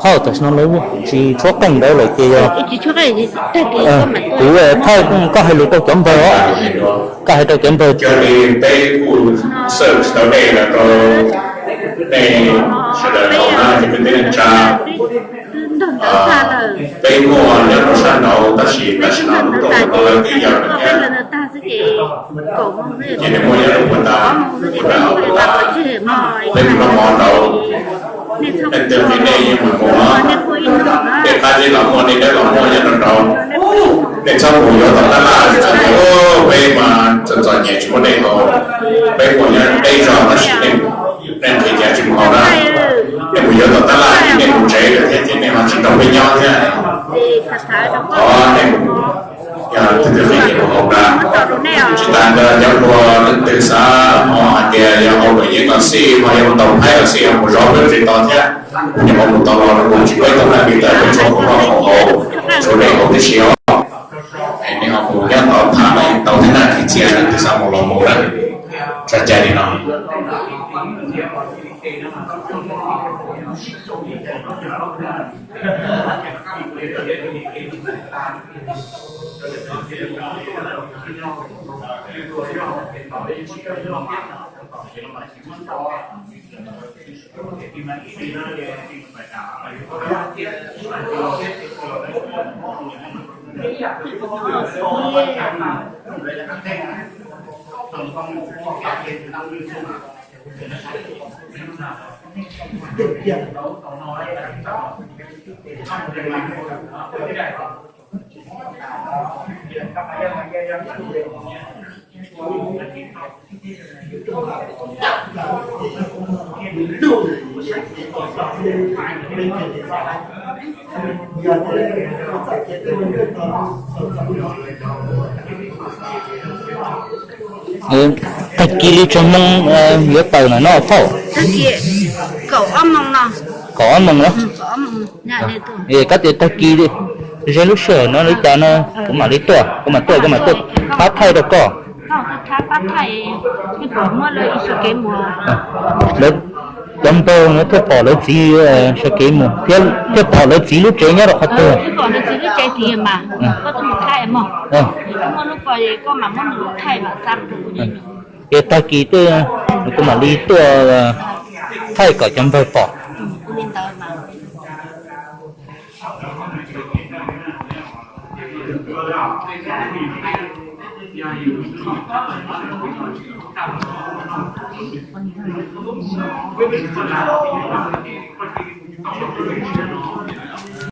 Tam sim no lawv tsis tshuab qeej ntawd lawm ces yog kuv thaij, koj hais lus rau cov npawg os, koj hais rau cov npawg. Cov li peb kuj xawj tsis tau dej los rau nej sawv daws haus na cov kwv tij neej tsa. Peb muaj nyob rau sab nraud tab sis tam sim no lub tuaj mus tau lawv twb yog lawm thiab. Ces nws muaj nyob rau puag ta, puag ta hauv, peb mus noj mov nraud. Leej twg nqhis dej yeej mus mus, tej qab zib los muaj, tej dawb los muaj nyob rau nraud. Nej txhob mus yuav tom tab laj txog tias peb mas txom txom nyem tsis muaj dej haus, peb mus nyob deb zog tab sis nej nqhis ces tsis mus haus na. Nej mus yuav tom tab laj ces nej mus tsev lawm thiab ces nej ho tsis nrog peb nyob thiab. Thov nej mus, yog leej twg nqhis ces mus haus na. Tsis tas ntawd cov hluas leej twg xav ho hais tias yog haus luam yeeb los xij, ho yog mus tau Thaib los xij, yog mus zov peb lub tsev tos thiab, kuv nyuam qhuav mus tau los rau kuv tsis peb tau na, vim tias peb tshuav khoom noj khoom haus, tshuav dej haus tib si os. Es nej ho mus nyob tod tham tau thiab na, ib txhia leej twg xav mus los mus na, tso cai li no. Tag kis li txog moo yuav tawm na no phauj? Kaum ob moos na. Koj tias tag kis, ze lub sij hawm no li cas no kuv mam li tuaj, kuv mam tuaj, kuv mam tuaj thab thaij rau koj. Cov npawg no thiaj pom lawv txiv sawv kev mus, thiab pom lawv txiv lub tsev nyob rau qhov twg. Ces tag kis twb kuv mam li tuaj thaij kom cov npawg pom.